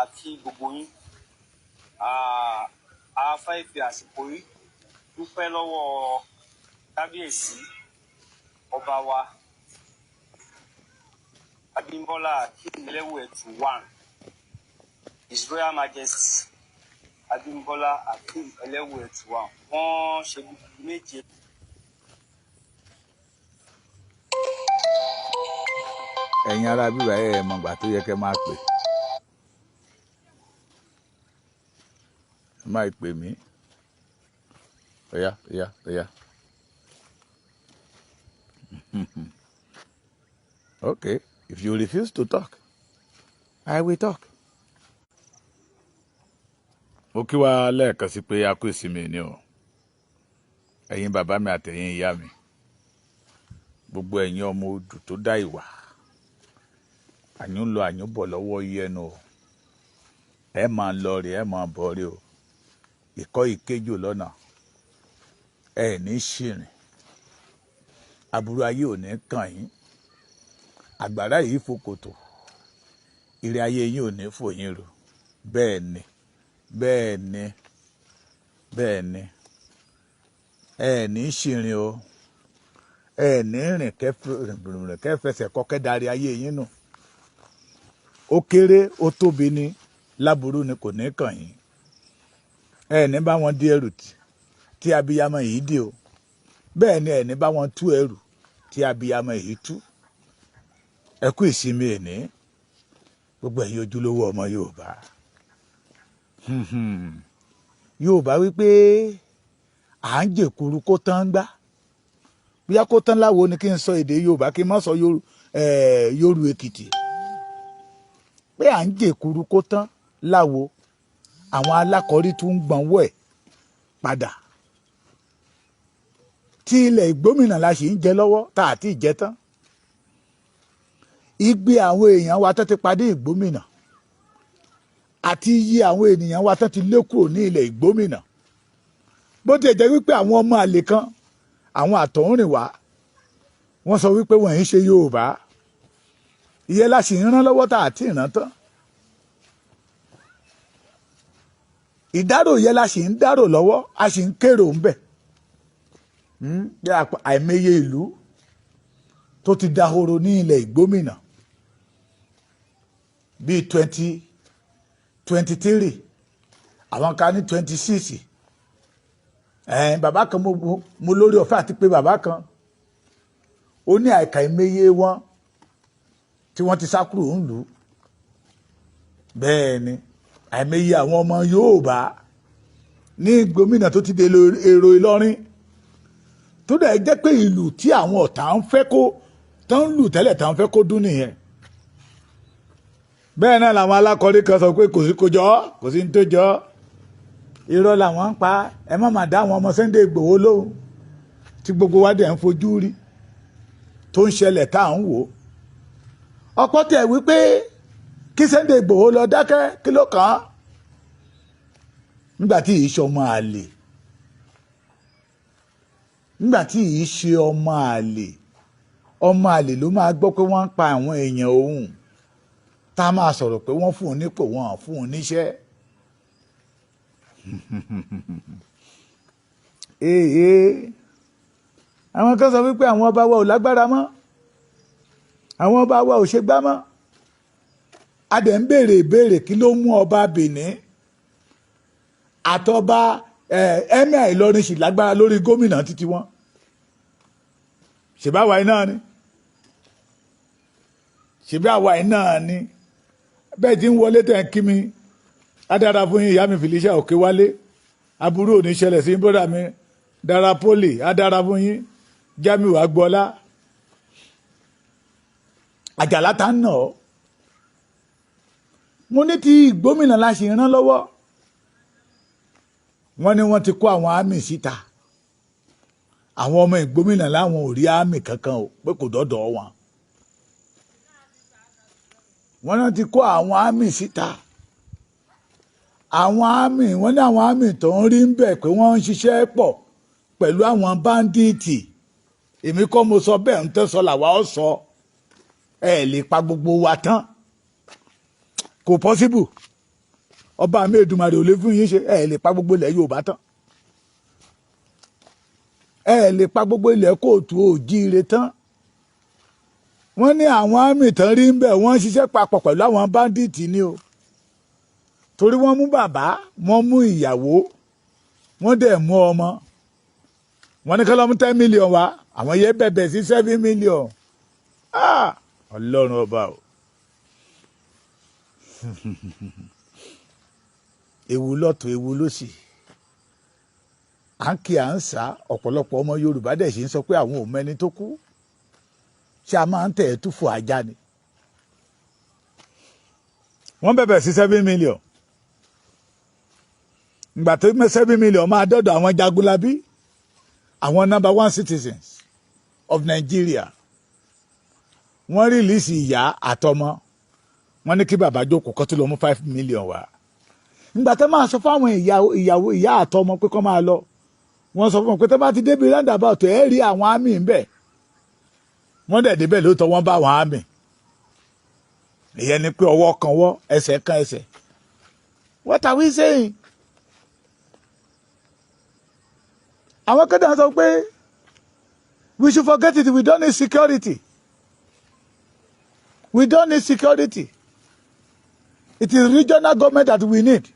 Àti gbogbo yín. A fẹ́ fi àsìkò yìí dúpẹ́ lọ́wọ́ kábíyèsí ọba wa Abímbọ́lá Akeem Ẹlẹ́wù-Ẹ̀tù one, His Royal Majesty Abímbọ́lá Akeem Ẹlẹ́wù-Ẹ̀tù one. Wọ́n ṣe gudugudu méje. Ẹ̀yin ará bíbá ẹ̀ mọ̀gbà tó yẹ kẹ́ máa pè. Ẹ máa pè mí. Ọ̀yá ọ̀yá ọ̀yá. Okay, if you refuse to talk, I will talk. Mo kí wa lẹ́ẹ̀kan sí pé a kú ìsinmi ni o. Ẹ̀yin bàbá mi àtẹ̀yin ìyá mi. Gbogbo ẹ̀yin ọmọ odù tó dá ìwà. Àyùn lọ àyùn bọ̀ lọ́wọ́ yẹnu o. Ẹ máa lọ rí, ẹ máa bọ̀ rí o. Ìkọ́ ìkéjò lọ́nà. Ẹ ní ṣìrìn. Aburú ayé ò ní kàn yín. Àgbàrá yìí fòkòtò. Ire ayé yín ò ní fò yín ru. Bẹ́ẹ̀ ni, bẹ́ẹ̀ ni, bẹ́ẹ̀ ni. Ẹ ní ṣìrìn o. Ẹ ní rìn kẹfẹsẹ̀ kọ́kẹ́ darí ayé yín nù. Ó kéré, ó tóbi ni, láburú ni kò ní kàn yín. Ẹ ní bá wọn dí ẹrù tí abiyamọ yìí dì o. Bẹ́ẹ̀ ni ẹ ní bá wọn tú ẹrù tí abiyamọ yìí tú. Ẹ kú ìsinmi ẹ̀ní. Gbogbo ẹ̀yin ojúlówó ọmọ Yorùbá. Yorùbá wípé à ń jèkuru kó tán gbá. Bóyá kó tán láwo ni kí n sọ èdè Yorùbá, kí n má sọ Yorù Èkìtì. Pé à ń jèkuru kó tán láwo, àwọn alákọ̀ọ́rí tún ń gbọ̀nwọ́ ẹ̀ padà. Tí ilẹ̀ ìgbómìnà la sì ń jẹ lọ́wọ́ tá à ti jẹ tán. Igbe àwọn èèyàn wa tó ti padé ìgbómìnà àti iye àwọn ènìyàn wa tó ti lé kúrò ní ilẹ̀ ìgbómìnà. Bó ti jẹ́ wípé àwọn ọmọ àlè kan, àwọn àtọ̀húnrìn wá, wọ́n sọ wípé wọ́n ń ṣe Yorùbá. Ìyẹn la sì ń rán lọ́wọ́ tá à ti rán tán. Ìdárò yẹn la sì ń dárò lọ́wọ́, a sì ń kérò ń bẹ̀. Àìmọye ìlú tó ti dahoro ní ilẹ̀ ìgbómìnà bíi 2023, àwọn kan ní 26. Bàbá kan mo lórí ọ̀fẹ́ àti pé bàbá kan ó ní àìkà ìmẹ̀yẹ wọn tí wọ́n ti sá kúrò ńlùú. Bẹ́ẹ̀ ni àìmọye àwọn ọmọ Yorùbá ní gómìnà tó ti dé èrò Ìlọrin, tó dẹ̀ jẹ́ pé ìlú tí àwọn ọ̀tá ń fẹ́ kó tán ń lù tẹ́lẹ̀ tán ń fẹ́ kó dún nìyẹn. Bẹ́ẹ̀ náà làwọn alákọ̀ọ́rí kan sọ pé kò sí kò jọ, kò sí ní tó jọ. Irọ́ làwọn ń pa. Ẹ má má dá àwọn ọmọ Sunday Igboho lóhùn tí gbogbo wa dẹ̀ ń fojú rí tó ń ṣẹlẹ̀ tá à ń wò. Ọ̀pọ̀ tẹ̀ wípé kí Sunday Igboho lọ dákẹ́, kí ló kàn án? Nígbà tí yìí ṣe ọmọ àlè, nígbà tí yìí ṣe ọmọ àlè, ọmọ àlè ló máa gbọ́ pé wọ́n ń pa àwọn èèyàn òun, tá a máa sọ̀rọ̀ pé wọ́n fún un nípò, wọ́n fún un níṣẹ́. Ee, àwọn kan sọ wípé àwọn ọba wa ò lágbára mọ́, àwọn ọba wa ò ṣe gbá mọ́. A dẹ̀ ń béèrè ìbéèrè, kí ló mú ọba Benin àtọba emir Ìlọrin sì lágbára lórí gómìnà títí wọn? Ṣèbá àwa iná ni, ṣèbí àwa iná ni. Bẹ́ẹ̀ tí ń wọlé tẹ̀ ń kí mi, á dára fún yín, ìyá mi Felicia Òkèwálé. Aburú ò ní ṣẹlẹ̀ sí bọ́dà mi Dára Poli, á dára fún yín, Jamiu Agboola. Àjàlá ta ń nà ọ́. Mo ní ti ìgbómìnà la ṣì ń rán lọ́wọ́. Wọ́n ní wọ́n ti kó àwọn àmì síta. Àwọn ọmọ ìgbómìnà láwọn ò rí àmì kankan o, pé kò dọ́dọ̀ wọn. Wọ́n náà ti kó àwọn àmì síta. Àwọn àmì, wọ́n ní àwọn àmì tó ń rí ń bẹ̀ pé wọ́n ń ṣiṣẹ́ pọ̀ pẹ̀lú àwọn báńdíìtì. Èmi kọ́ mo sọ bẹ́ẹ̀, ń tẹ́sọ làwa ó sọ. Ẹ lè pa gbogbo wa tán, kò possible. Ọba mi Èdùmàrè ò lè fún yín ṣe. Ẹ lè pa gbogbo ilẹ̀ Yorùbá tán, ẹ lè pa gbogbo ilẹ̀ káàárọ̀ oòjíire tán. Wọ́n ní àwọn army tán rí ń bẹ̀, wọ́n ń ṣiṣẹ́ papọ̀ pẹ̀lú àwọn bandit ni o, torí wọ́n mú bàbá, wọ́n mú ìyàwó, wọ́n dẹ̀ mú ọmọ. Wọ́n ní kí ló mú 10 million wá, àwọn yẹn bẹ̀bẹ̀ sí 7 million. Ah, Ọlọ́run ọba o! Ewu lọ́tún, ewu lósì, à ń kí à ń sá. Ọ̀pọ̀lọpọ̀ ọmọ Yorùbá dẹ̀ ṣe ń sọ pé àwọn ò mẹ́ni tó kú. Ṣé a máa ń tẹ̀ ẹ́ túfọ̀ ajá ni? Wọ́n bẹ̀bẹ̀ sí 7 million. Ìgbà tó mẹ́ 7 million máa dọ́dọ̀ àwọn jagunlabi, àwọn number one citizens of Nigeria, wọ́n release ìyá àtọmọ. Wọ́n ní kí bàbá jókòó kó tó lọ mú 5 million wá. Ìgbà tó máa sọ fáwọn ìyàwó, ìyá àtọmọ pé kó máa lọ, wọ́n sọ fún wọn pé tó bá ti débi roundabout, ẹ̀ rí àwọn army ń bẹ̀. Wọ́n dẹ̀ débẹ̀ lóòótọ́, wọ́n bá àwọn army. Ìyẹn ni pé ọwọ́ kan wọ́, ẹsẹ̀ kan ẹsẹ̀. What are we saying? Àwọn kéde sọ pé we should forget it, we don't need security, we don't need security, it is regional government that we need,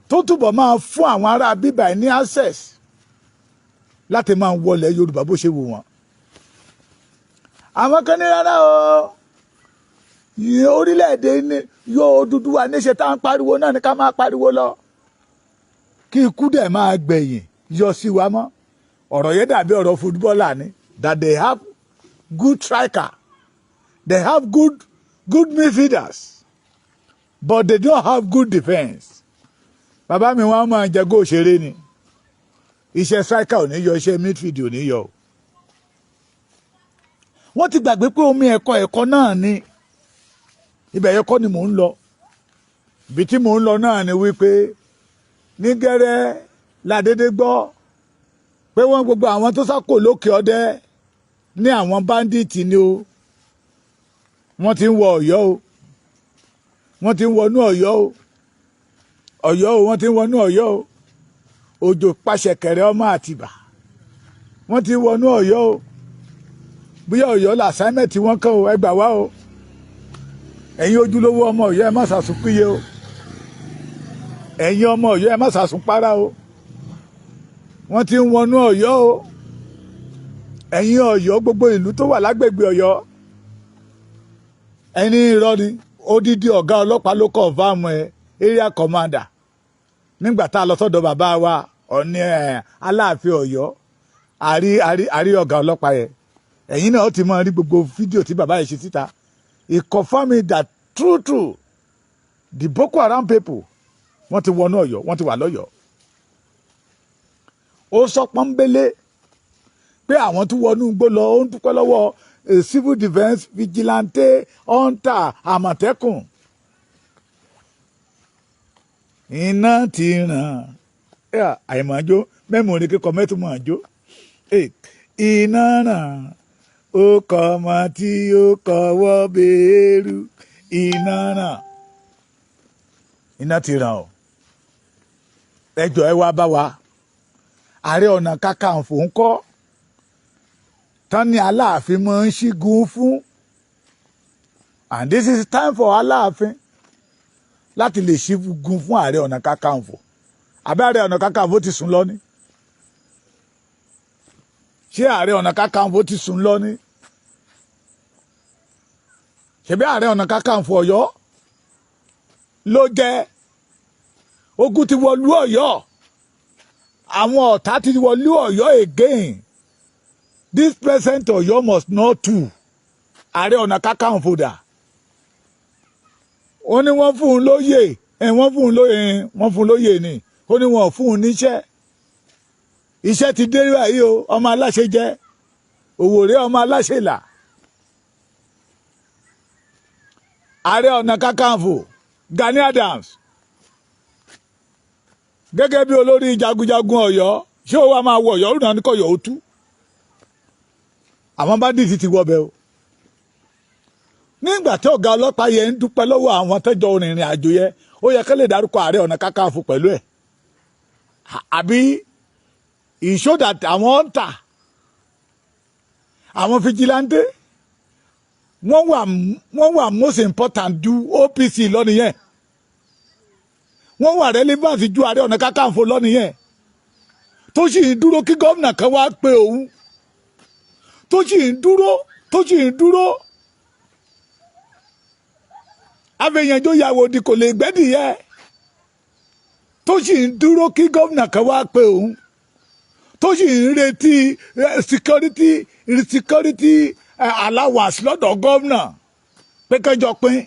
tó túbọ̀ máa fún àwọn ará bíbà ní access láti máa wọlé Yorùbá bó ṣe wù wọ́n. Àwọn kan ní rárá o, orílẹ̀-èdè yóò Odùduwà níṣe tá à ń pariwo náà ní ká máa pariwo lọ, kí ikú dẹ̀ máa gbẹ̀yìn yọ sí wa mọ́. Ọ̀rọ̀ yẹn dàbí ọ̀rọ̀ footballer ni, that they have good striker, they have good midfielders, but they don't have good defence. Bàbá mi, wọn máa jẹ góò ṣeré ni. Iṣẹ́ striker ò ní yọ, iṣẹ́ midfield ò ní yọ o. Wọ́n ti gbàgbé pé omi ẹ̀kọ́ ẹ̀kọ́ náà ni. Ibẹ̀ yẹn kọ́ ni mò ń lọ. Ibi tí mò ń lọ náà ni wípé ní gẹ́rẹ́ ládédé gbọ́ pé wọ́n gbogbo àwọn tó sákò lókè ọdẹ ní àwọn bandit ni o. Wọ́n ti ń wọ Ọ̀yọ́ o, wọ́n ti ń wọnú Ọ̀yọ́ o, Ọ̀yọ́ o, wọ́n ti ń wọnú Ọ̀yọ́ o. Òjò pàṣẹkẹrẹ ọmọ Àtìbà, wọ́n ti ń wọnú Ọ̀yọ́ o. Bóyá Ọ̀yọ́ l'assignment wọn kàn o. Ẹ gbà wá o, ẹ̀yin ojúlówó ọmọ Ọ̀yọ́, ẹ má sàsùnkúyè o. Ẹ̀yin ọmọ Ọ̀yọ́, ẹ má sàsùnpárá o. Wọ́n ti ń wọnú Ọ̀yọ́ o. Ẹ̀yin Ọ̀yọ́, gbogbo ìlú tó wà lágbègbè Ọ̀yọ́, ẹni irọ́ ni. Odidi ọ̀gá ọlọ́pàá ló confirm ẹ, area commander. Nígbà tá a lọ sọ́dọ̀ bàbá wa Ọ̀ní ẹ̀ Aláàfin Ọ̀yọ́, àrí ọ̀gá ọlọ́pàá yẹn. Ẹ̀yin náà ti máa rí gbogbo fídíò tí bàbá yẹn ṣe síta. He confirm it that true true, the Boko Haram people, wọ́n ti wọnú Ọ̀yọ́, wọ́n ti wà lọ́yọ̀ọ́. Ó sọ pọ́nbélé pé àwọn tó wọnú igbó lọ, ó ń dúpẹ́ lọ́wọ́ civil defence, vigilante, hunter, Àmọ̀tẹ́kùn. Iná ti ràn àìmọ̀jó mẹ́mú ní kíkọ mẹ́tùmọ̀ àjó. Iná ràn, ó kọ́ ọmọ tí ó kọ́wọ́ bẹ́ẹ̀rù. Iná ràn, iná ti ràn o. Ẹjọ́ ẹ wá bá wa. Ààrẹ Ọ̀nà Kakanfò ń kọ́ tán ní Aláàfin máa ń ṣígun fún, and this is time for Aláàfin láti lè ṣígun fún Ààrẹ Ọ̀nà Kakanfò. Àbẹ́ Ààrẹ Ọ̀nà Kakanfò ti sùn lọ ní? Ṣé Ààrẹ Ọ̀nà Kakanfò ti sùn lọ ní? Ṣebí Ààrẹ Ọ̀nà Kakanfò Ọ̀yọ́ ló jẹ́? Ogun ti wọlú Ọ̀yọ́, àwọn ọ̀tá ti wọlú Ọ̀yọ́ again. This present Ọ̀yọ́ must not too. Ààrẹ Ọ̀nà Kakanfò dà? Ó ní wọ́n fún un lóyè, wọ́n fún un lóyè, wọ́n fún un lóyè ni. Ó ní wọ́n fún un níṣẹ́. Iṣẹ́ ti dé báyìí o. Ọmọ aláṣẹ jẹ́ Òwòrè, ọmọ aláṣẹ là. Ààrẹ Ọ̀nà Kakanfò Gani Adams, gẹ́gẹ́ bí olórí jagunjagun Ọ̀yọ́, ṣé ó wá máa wọ Ọ̀yọ́ náà ní kọ̀yọ́ ó tú? Àwọn bandit ti wọbẹ̀ o. Nígbà tí ọ̀gá ọlọ́pàá yẹn ń dúpẹ́ lọ́wọ́ àwọn tẹ́jọ́ rìnrìn àjò yẹn, Ó yẹ kó lè dárúkọ Ààrẹ Ọ̀nà Kakanfò pẹ̀lú ẹ̀, àbí? It show that àwọn ń tà àwọn vigilante, wọ́n wà most important ju OPC lọ nìyẹn. Wọ́n wà relevant ju Ààrẹ Ọ̀nà Kakanfò lọ nìyẹn, tó sì ń dúró kí gómìnà kan wá pé òun, tó sì ń dúró, tó sì ń dúró. Afẹ̀yànjó yàwó di kò lè gbẹ́dìyẹ, tó sì ń dúró kí gómìnà kan wá pé òun, tó sì ń retí security allowance lọ́dọ̀ gómìnà pé kẹjọ pín.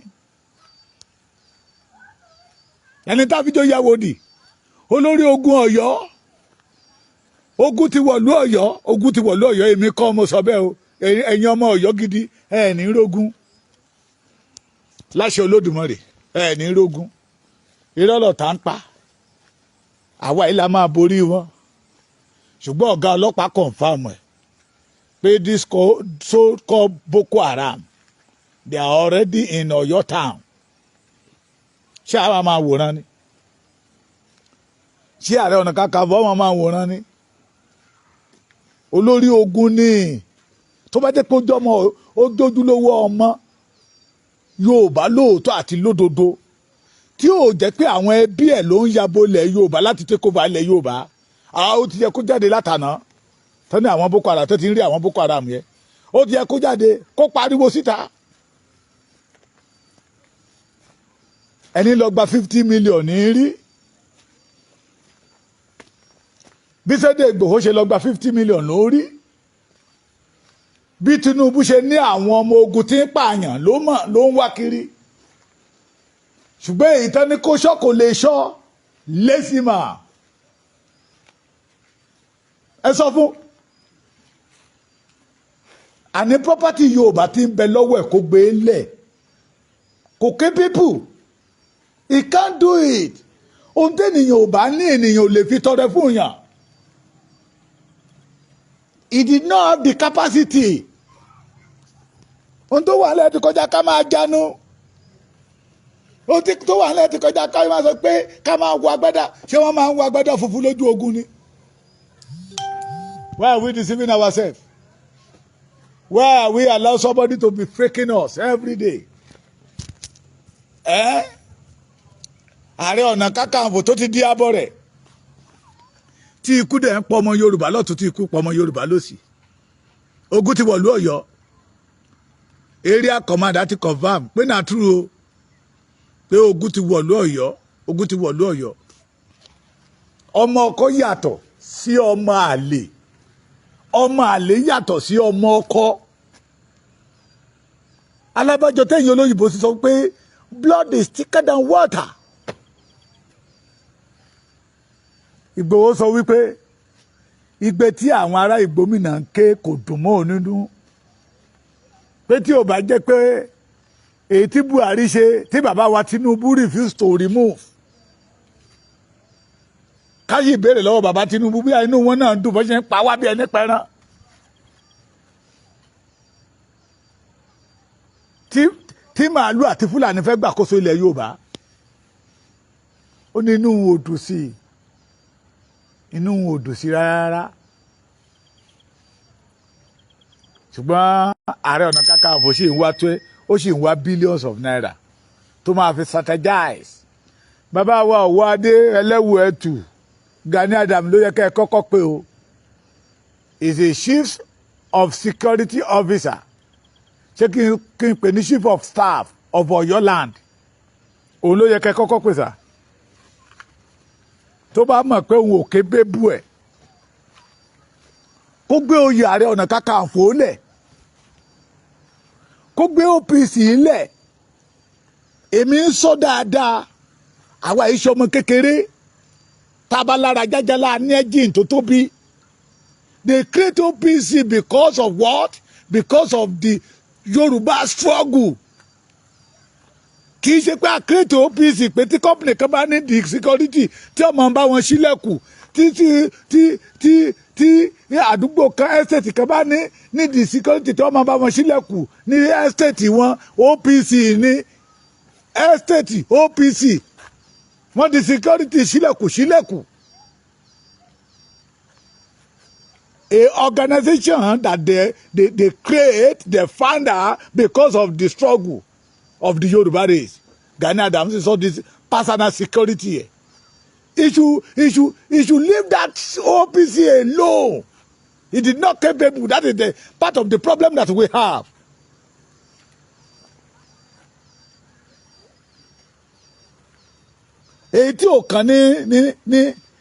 Ẹni táfíjọ yàwó di olórí ogun Ọ̀yọ́, ogun ti wọ̀lú Ọ̀yọ́, ogun ti wọ̀lú Ọ̀yọ́. Èmi kọ́ mo sọ bẹ́ẹ̀ o. Ẹ̀yin ọmọ Ọ̀yọ́ gidi, ẹ̀ ní rógún láṣẹ Olódùmarè, ẹ̀ ní rógún. Irọ́ lọ̀tá ń pa, àwa yìí la máa borí wọn. Ṣùgbọ́n ọ̀gá ọlọ́pàá confirm ẹ̀ pé this so-called Boko Haram, they are already in Ọ̀yọ́ town. Ṣé àwa máa wòran ni? Ṣé Ààrẹ Ọ̀nà Kakanfò ọmọ máa wòran ni? Olórí ogun ni. Tó bá jẹ́ pé ó jọmọ, ó jójúlówó ọmọ Yorùbá lóòótọ́ àti lódodo, tí ò jẹ́ pé àwọn ẹbí ẹ̀ ló ń yabo ilẹ̀ Yorùbá láti take over ilẹ̀ Yorùbá, àwọn ó ti yẹ kó jáde látànà tó ní àwọn Boko Haram tó ti ń rí àwọn Boko Haram yẹn. Ó ti yẹ kó jáde kó pariwo síta. Ẹni lọ gba 50 million ní rí bí Sunday Igboho ṣe lọ gba 50 million lórí, bí Tinubu ṣe ní àwọn ọmọ ogun tí ń pààyàn ló mọ̀ ló ń wá kiri. Ṣùgbọ́n èyí tán ní kó ṣọ́ kò lè ṣọ́ lẹ́sìmà. Ẹ sọ fún àní property Yorùbá tí ń bẹ lọ́wọ́ ẹ̀, kó gbé e lẹ̀. Kò ké people, he can't do it. Ohun tẹ́nìyàn ò bá ní, ènìyàn ò lè fi tọrẹ fún yàn. He did not have the capacity. Ohun tó wà lẹ́ẹ̀ ti kọjá ká máa jánu. Ohun tó wà lẹ́ẹ̀ ti kọjá ká máa sọ pé ká máa wọ agbádá. Ṣé wọ́n máa ń wọ agbádá funfun lójú ogun ni? Why are we deceiving ourselves? Why are we allow somebody to be faking us every day? Eh? Ààrẹ Ọ̀nà Kakanfò tó ti di abọ́ rẹ̀, tí ikú dẹ̀ ń pọ̀ ọmọ Yorùbá lọ́tún, tí ikú pọ̀ ọmọ Yorùbá lọ́sì. Ogun ti wọ̀lú Ọ̀yọ́. Area commander ti confirm pé na true o, pé ogun ti wọ̀lú Ọ̀yọ́, ogun ti wọ̀lú Ọ̀yọ́. Ọmọ ọkọ yàtọ̀ sí ọmọ àlè, ọmọ àlè yàtọ̀ sí ọmọ ọkọ. Alábàjọ tẹ̀yìn olóyìnbó sì sọ pé blood is thicker than water. Ìgbòho sọ wípé igbe tí àwọn ará Ìgbómìnà ń ké kò dùn mọ́ òun nínú, pé tí ò bá jẹ́ pé èyí tí Buhari ṣe, tí bàbá wa Tinubu refuse to remove. Káyì ìbéèrè lọ́wọ́ bàbá Tinubu bí inú wọn náà ń dùn bó ṣe ń pa wá bí ẹni pẹran. Tí màálù àti Fúlàní fẹ́ gbàkóso ilẹ̀ Yorùbá, ó ní inú òun ò dùn sí i, inú òun ò dùn sí rárá. Ṣùgbọ́n Ààrẹ Ọ̀nà Kakanfò sì ń wá tó, ó sì ń wá billions of naira tó máa fi strategize. Bàbá wa ọ̀wọ́ adé ẹlẹ́wù ẹ̀tù Gani Adams ló yẹ ká ẹ kọ́kọ́ pé o is a chief of security officer. Ṣé kí n pè ní chief of staff of Ọ̀yọ́ land? Òun ló yẹ ká ẹ kọ́kọ́ pè sá. Tó bá mọ̀ pé òun ò ké bébù ẹ̀, kó gbé oyè Ààrẹ Ọ̀nà Kakanfò lẹ̀, kó gbé OPC lẹ̀. Èmi ń sọ dáadáa, àwa yìí ṣọmọ kékeré tabalára jájálá ní engine tó tóbi. They create OPC because of what? Because of the Yorùbá struggle. Kì í ṣe pé a create OPC pé tí company kan bá ní the security tí ọmọ bá wọn sílẹ̀kùn, tí tí tí tí tí àdúgbò kan, estate kan bá ní the security tí ọmọ bá wọn sílẹ̀kùn ní estate wọn, OPC ní estate OPC. Wọ́n di security sílẹ̀kù sílẹ̀kù. A organization that they create, the founder, because of the struggle of the Yoruba race. Gani Adams saw this personal security. He should leave that OPC alone. He did not capable. That is the part of the problem that we have. Èyí tí ò kàn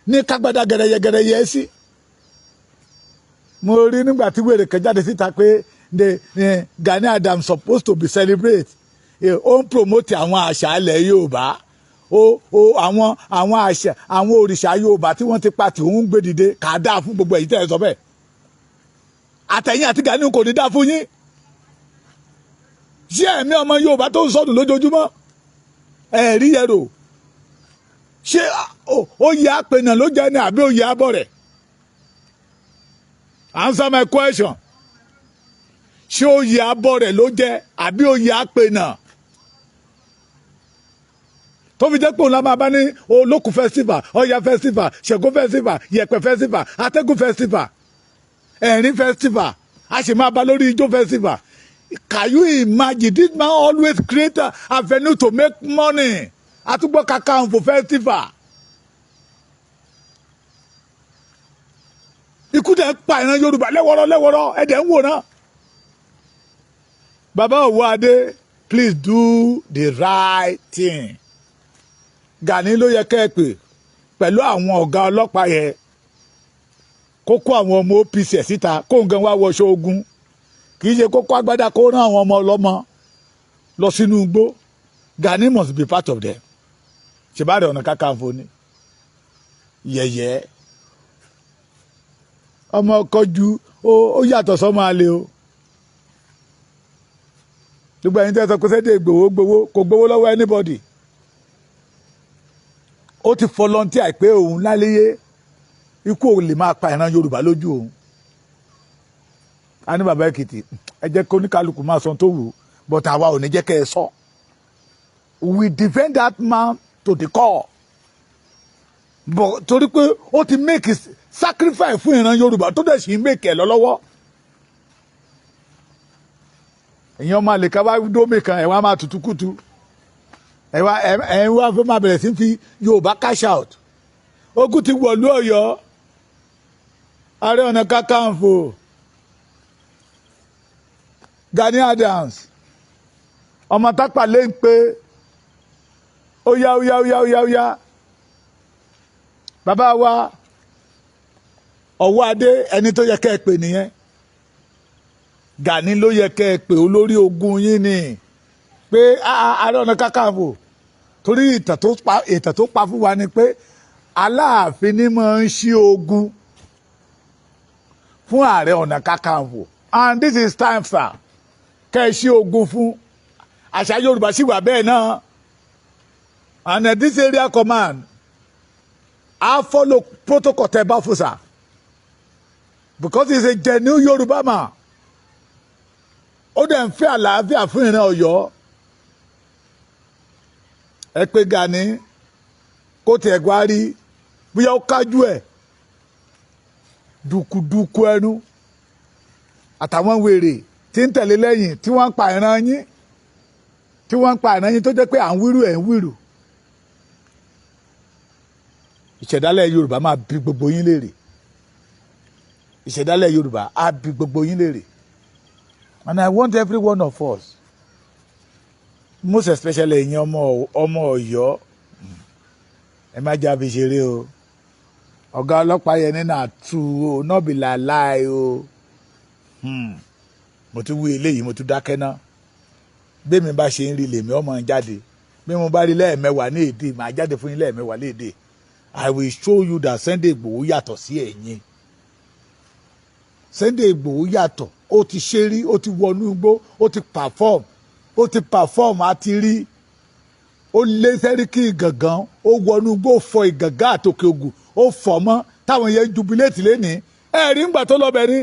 ní kágbádá gẹrẹyẹ gẹrẹyẹ sí. Mo rí nígbà tí wèrè kan jáde síta pé the Gani Adams supposed to be celebrate. Ó ń promote àwọn àṣà ilẹ̀ Yorùbá, ó àwọn àṣà, àwọn òrìṣà Yorùbá tí wọ́n ti pa tí òun ń gbé dìde. Kà á dáa fún gbogbo èyí tẹ́ ẹ sọ bẹ́ẹ̀. Àtẹ̀yìn àti Gani kò ní dáa fún yín. Ṣé ẹ̀mí ọmọ Yorùbá tó ń sọnù lójoojúmọ́, ẹ̀rí yẹ̀rò, ṣé oyè àpènà ló jẹ́ ní àbí oyè abọ́ rẹ̀? Answer my question. Ṣé oyè abọ́ rẹ̀ ló jẹ́ àbí oyè àpènà, tó fi jẹ́ pé òun la máa bá ní Olókun festival, Ọya festival, Ṣẹ̀gó festival, Yẹ̀pẹ̀ festival, Atẹ́gùn festival, Ẹ̀rín festival, a sì máa bá lórí Ijó festival? Can you imagine? This man always create a avenue to make money. Àtúgbọ́ Kakanfò festival. Ikú tẹ̀ ń pa ìran Yorùbá lẹ́wọ́rọ́ lẹ́wọ́rọ́, ẹ̀dẹ̀ ń wòran. Bàbá Òwò-Adé, please do the right thing. Gani ló yẹ kẹ́ ẹ pè pẹ̀lú àwọn ọ̀gá ọlọ́pàá yẹn, kó kó àwọn ọmọ OPC ẹ̀ síta, kó nǹkan wá wọṣọ ogun. Kì í ṣe kó kó agbádá, kó rán àwọn ọmọ ọlọ́mọ lọ sínú igbó. Gani must be part of them. Ṣèbáàrẹ̀ Ọ̀nà Kakanfò ni yẹ̀yẹ́ ọmọ ọkọ ju ó yàtọ̀ sọ́mọ àlè o. Gbogbo ẹ̀yin tẹ́ sọ pé Sunday Igboho gbowó, kò gbowó lọ́wọ́ anybody. Ó ti volunteer pé òun láléyé, ikú òun lè máa pa ìran Yorùbá lójú òun. A ní bàbá Èkìtì, ẹ jẹ́ kó oníkálukú máa sọ tó wù ú, but àwa ò ní jẹ́ kẹ́ ẹ sọ. We defend that man to the core, but torí pé ó ti make sacrifice fún ìran Yorùbá, tó dẹ̀ sì ń make ẹ̀ lọ́lọ́wọ́. Èèyàn ọmọ àlè ká wá dómi kan, ẹ̀ wá máa tutù kùtù, ẹ̀ wá ẹ̀ wá fẹ́ máa bẹ̀rẹ̀ sí fi Yorùbá cash out. Ogun ti wọ̀lú Ọ̀yọ́. Ààrẹ Ọ̀nà Kakanfò Gani Adams, ọmọ tápà lè ń pé ó yá, ó yá, ó yá, ó yá, ó yá. Bàbá wa Ọ̀wọ́ Adé, ẹni tó yẹ kẹ́ ẹ pè nìyẹn. Gani ló yẹ kẹ́ ẹ pè, olórí ogun yín ni, pé Ààrẹ Ọ̀nà Kakanfò, torí ìtàn tó pa fún wa ni pé Aláàfin ni máa ń ṣí ogun fún Ààrẹ Ọ̀nà Kakanfò, and this is time, sir, kẹ́ ẹ ṣí ogun fún. Àṣà Yorùbá sì wà bẹ́ẹ̀ náà. And this area command á follow protocol tẹ́ bá fún, sir, because he is a genuine Yorùbá man. Ó dẹ̀ ń fẹ́ àlàáfíà fún ìran Ọ̀yọ́. Ẹ pé Gani kó tiẹ̀ gbá rí bóyá ó kájú ẹ̀ dùkùdùkù ẹnu àtàwọn wèrè tí ń tẹ̀lé lẹ́yìn, tí wọ́n ń pa ìran yín, tí wọ́n ń pa ìran yín, tó jẹ́ pé à ń wíru ẹ̀ ń wíru. Ìṣẹ̀dálẹ̀ Yorùbá máa bi gbogbo yín léèrè. Ìṣẹ̀dálẹ̀ Yorùbá á bi gbogbo yín léèrè. And I want every one of us, most especially ẹ̀yin ọmọ Ọ̀yọ́, ẹ má jábí ṣeré o. Ọ̀gá ọlọ́pàá yẹn nínú àtú o, nọ́ọ̀bì làláì o. Mo tún wí eléyìí, mo tún dákẹ́ ná. Bẹ́ẹ̀ bá ṣe ń rí lèmi ọmọ ń jáde. Bí mo bá rí lẹ́ẹ̀mẹ́wàá ní èdè, màá jáde fún yín lẹ́ẹ̀mẹ́wàá léèdè. I will show you that Sunday Igboho yàtọ̀ sí ẹ̀yin. Sunday Igboho yàtọ̀. Ó ti ṣe rí, ó ti wọnú igbó, ó ti perform, ó ti perform. Á ti rí ó lé sẹ́ríkì Ìgàngán, ó wọnú igbó, fọ Ìgàngán àtòkè Ògùn, ó fọ̀ mọ́ táwọn yẹn ń jubilate lẹ́nìí. Ẹ rí ńgbà tó lọ́bẹ̀ ní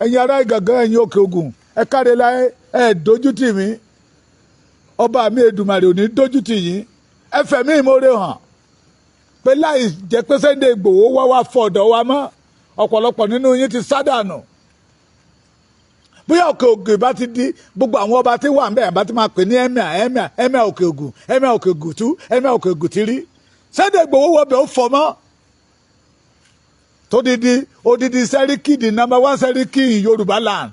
ẹ̀yin ará Ìgàngán, ẹ̀yin Òkè Ògùn, ẹ káre láyé, ẹ dójú tì mí. Ọba mi Èdùmàrè ò ní dójú tì yín. Ẹ fẹ̀mí ìmoore hàn. Pé láì jẹ́ pé Sunday Igboho wá wá fọ̀dọ̀ wa mọ́, ọ̀pọ̀lọpọ̀ nínú yín ti sádànù. Bóyá Òkè Ògùn bá ti di gbogbo àwọn ọba tí wà ń bẹ̀, bá ti máa pè ní emir, emir, emir Òkè Ògùn, emir Òkè Ògùn two, emir Òkè Ògùn three. Sunday Igboho wọ bẹ̀, ó fọ mọ́ tó didi odidi sẹ́ríkì, the number one sẹ́ríkì in Yorùbá land,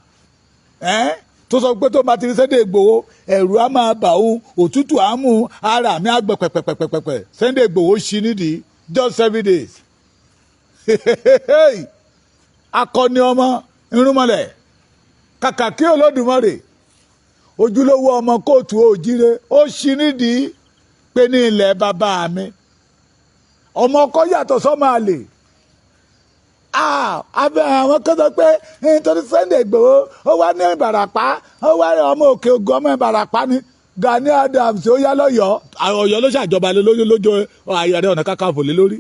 tó sọ pé tó bá ti rí Sunday Igboho, ẹ̀rù á máa bà òun, òtútù á mú ara mi á gbẹ pẹ̀pẹ̀pẹ̀pẹ̀pẹ̀. Sunday Igboho ṣí nídìí just 7 days. Akọni ọmọ irúnmọlẹ̀, kàkà kí Olódùmarè, ojúlówó ọmọ kóòtù òjíire, ó ṣí nídìí pé ní ilẹ̀ bàbá mi, ọmọ ọkọ yàtọ̀ sọ́mọ àlè. Abẹ àwọn kan sọ pé nítorí Sunday Igboho ó wá ní Ìbàràpá, ó wá ọmọ Òkè Ògùn, ọmọ Ìbàràpá ni Gani Adams, ó yá lọ́yọ̀ọ́. Ọ̀yọ́ ló ṣàjọba lé lórí lójó Ààrẹ Ọ̀nà Kakanfò lé lórí.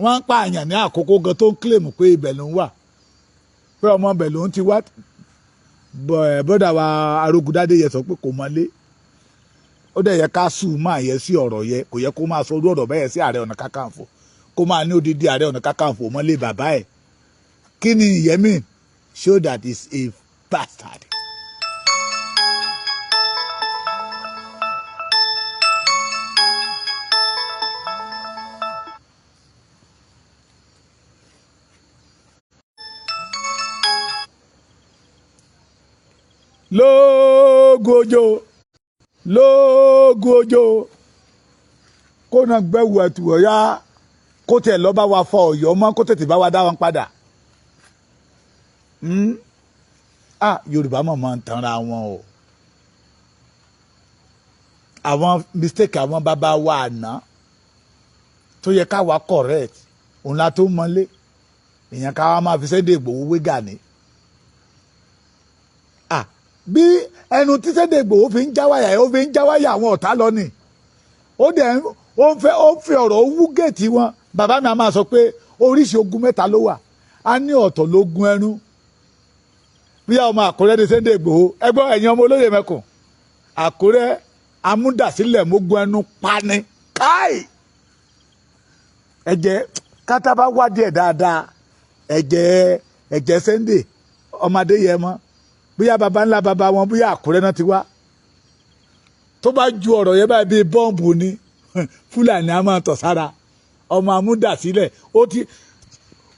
Wọ́n ń pààyàn ní àkókò gan tó ń claim pé ibẹ̀ ló ń wà, pé ọmọ ibẹ̀ ló ń ti wá. Bọ́dà wa Arógundádé yẹ sọ pé kò mọ́lé, ó dẹ̀ yẹ ká sùn máa yẹ sí ọ̀rọ̀ yẹ, kò yẹ kó máa sọ orú ọ̀rọ̀ bẹ́ẹ̀ sí Ààrẹ Ọ̀nà Kakanfò, kó máa ní odidi Ààrẹ Ọ̀nà Kakanfò mọ́lé bàbá ẹ̀. Kí ni ìyẹn mean? Show that is a bastard. Lóògùn ojó, lóògùn ojó, kó náà gbẹ́wò ẹ̀tù ọ̀yá, kó tiẹ̀ lọ́ bá wa fọ Ọ̀yọ́ mọ́, kó tètè bá wa dá wọn padà. Ah, Yorùbá mọ̀ máa ń tanra wọn o. Àwọn mistake àwọn bàbá wa àná tó yẹ káwa correct, òun la tó mọ́lé ìyẹn, káwa máa fi Sunday Igboho wé Gani. Ah, bí ẹnu tí Sunday Igboho fi ń jáwáyà, ó fi ń jáwáyà àwọn ọ̀tá lọ ni. Ó dẹ̀ ó ń fẹ́, ó ń fi ọ̀rọ̀ wú géètì wọn. Bàbá mi a máa sọ pé oríṣi ogun mẹ́ta ló wà. A ní ọ̀tọ̀ lógun ẹnu. Bí ọmọ Àkúrẹ́ ní Sunday Igboho, ẹgbọ́n ẹ̀yin ọmọ olóyè mẹ́kùn Àkúrẹ́, amúdàsílẹ̀ mógún ẹnu pani káì. Ẹ̀jẹ̀ kátàbá wádìí ẹ̀ dáadáa, ẹ̀jẹ̀ Sunday ọmọdé yẹ mọ́, bóyá baba ńlá baba wọn, bóyá Àkúrẹ́ náà ti wá. Tó bá ju ọ̀rọ̀ yẹn báyìí, bíi bọ́ǹbù ni, Fúlàní á máa tọ̀ sára ọmọ amúdàsílẹ̀.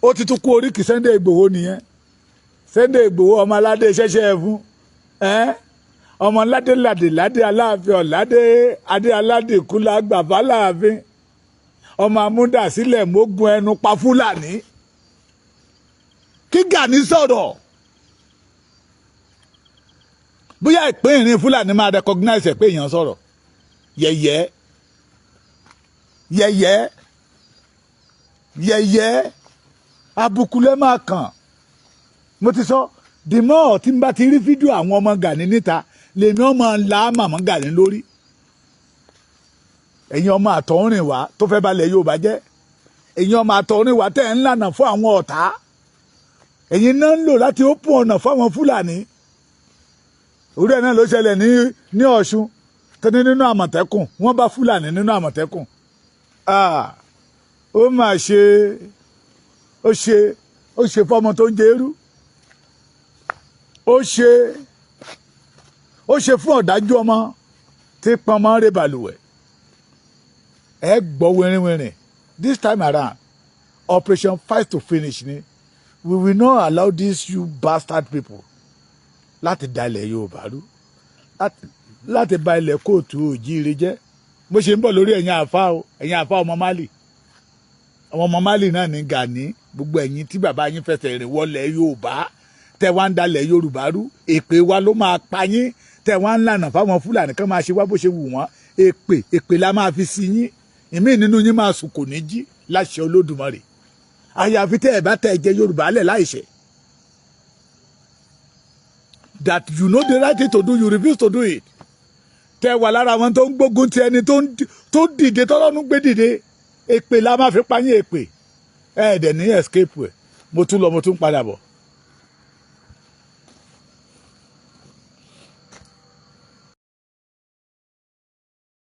Ó ti tún kú oríkì Sunday Igboho nìyẹn. Sunday Igboho, ọmọ aládé ṣẹṣẹ ẹ fún ẹ, ọmọ aládé ládé ládé Aláàfin ọ̀ládé adé aládé kúlá gbàfà láàfin, ọmọ amúdàsílẹ̀ mógun ẹnu pa Fúlàní. Kí Gani sọ̀rọ̀, bóyá ìpín ìrìn Fúlàní máa recognize ẹ̀ pé èèyàn sọ̀rọ̀. Yẹ̀yẹ́ yẹ̀yẹ́ yẹ̀yẹ́, àbùkù lẹ́ máa kàn. Mo ti sọ, the more tí n bá ti rí fídíò àwọn ọmọ Gani níta, lèmi ọmọ ńlá màmá Gani lórí. Ẹ̀yin ọmọ àtọ̀húnrìn wá tó fẹ́ balẹ̀ Yorùbá jẹ́, ẹ̀yin ọmọ àtọ̀húnrìn wá tẹ̀ ń lànà fún àwọn ọ̀tá, ẹ̀yin náà ń lò láti open ọ̀nà fún àwọn Fúlàní. Orí ẹ̀ náà ló ṣẹlẹ̀ ní Ọ̀ṣun tó ní nínú Àmọ̀tẹ́kùn, wọ́n bá Fúlàní nínú Àmọ̀tẹ́kùn. Ó mà ṣe, ó ṣe, ó ṣe fọmọ tó ń jẹ irú, ó ṣe, ó ṣe fún ọ̀dájú ọmọ tí pọnmọ́ rè balùwẹ̀. Ẹ gbọ́ wìrìwìrì. This time around, operation fight to finish ni. We will not allow these you bastard people láti da ilẹ̀ Yorùbá rú, láti bà ilẹ̀ kóòtù òjíire jẹ́. Bó ṣe ń bọ̀ lórí ẹ̀yin àfa o, ẹ̀yin àfa ọmọ Mali, àwọn ọmọ Mali náà ní Gani, gbogbo ẹ̀yin tí bàbá yín fẹsẹ̀ rìn wọlé Yorùbá, tẹ wá ń dalẹ̀ Yorùbá rú, èpè wa ló máa pa yín. Tẹ wá ń lànà fáwọn Fúlàní kan máa ṣe wá bó ṣe wù wọ́n, èpè, èpè la máa fi sí yín. Ìmí nínú yín máa sùn kò ní jí láṣẹ Olódùmarè, àyàfi tẹ́ ẹ̀ bá tẹ́ ẹ jẹ Yorùbá lẹ̀ láìṣẹ̀. That you know the right thing to do, you refuse to do it. Tẹ́ wà lára àwọn tó ń gbógun ti ẹni tó dìde, tọ́lọ́nù gbé dìde, èpè la máa fi pa yín, èpè. Ẹ ẹ̀ dẹ̀ ní escape ẹ̀. Mo tún lọ, mo tún padà bọ̀.